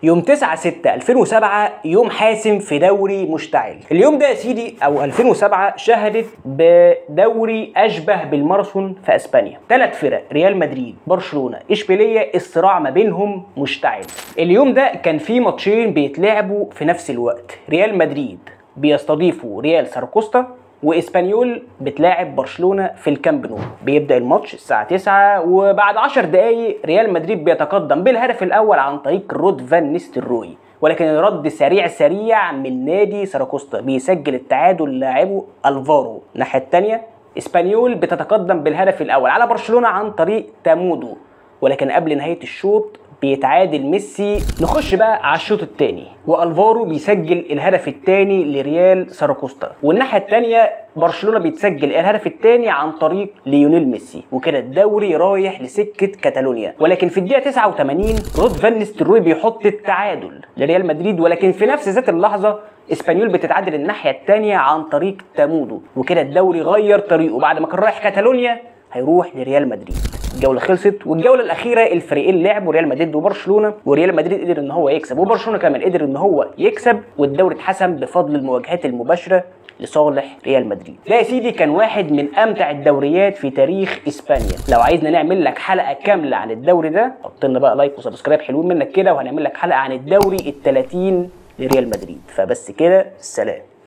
يوم 9/6/2007 يوم حاسم في دوري مشتعل. اليوم ده يا سيدي او 2007 شهدت بدوري اشبه بالماراثون في اسبانيا. 3 فرق، ريال مدريد، برشلونة، اشبيلية، الصراع ما بينهم مشتعل. اليوم ده كان في ماتشين بيتلعبوا في نفس الوقت، ريال مدريد بيستضيفوا ريال ساراكوستا، واسبانيول بتلاعب برشلونة في الكامب نو. بيبدأ الماتش الساعة 9، وبعد 10 دقايق ريال مدريد بيتقدم بالهدف الأول عن طريق رود فان نيستلروي، ولكن الرد سريع سريع من نادي ساراكوستا، بيسجل التعادل لاعبه الفارو. الناحية الثانية اسبانيول بتتقدم بالهدف الأول على برشلونة عن طريق تامودو، ولكن قبل نهاية الشوط بيتعادل ميسي. نخش بقى على الشوط الثاني، والفارو بيسجل الهدف الثاني لريال ساراكوستا، والناحية الثانية برشلونة بيتسجل الهدف الثاني عن طريق ليونيل ميسي، وكده الدوري رايح لسكه كاتالونيا. ولكن في الدقيقة 89 رود فان نيستلروي بيحط التعادل لريال مدريد، ولكن في نفس ذات اللحظة اسبانيول بتتعادل الناحية الثانية عن طريق تامودو، وكده الدوري غير طريقه، بعد ما كان رايح كاتالونيا هيروح لريال مدريد. الجولة خلصت، والجوله الاخيرة الفريقين لعبوا، ريال مدريد وبرشلونة، وريال مدريد قدر ان هو يكسب، وبرشلونة كمان قدر ان هو يكسب، والدوري اتحسم بفضل المواجهات المباشرة لصالح ريال مدريد. ده يا سيدي كان واحد من امتع الدوريات في تاريخ اسبانيا. لو عايزنا نعمل لك حلقة كاملة عن الدوري ده، حط لنا بقى like و subscribe حلوين منك كده، وهنعمل لك حلقة عن الدوري ال 30 لريال مدريد. فبس كده، سلام.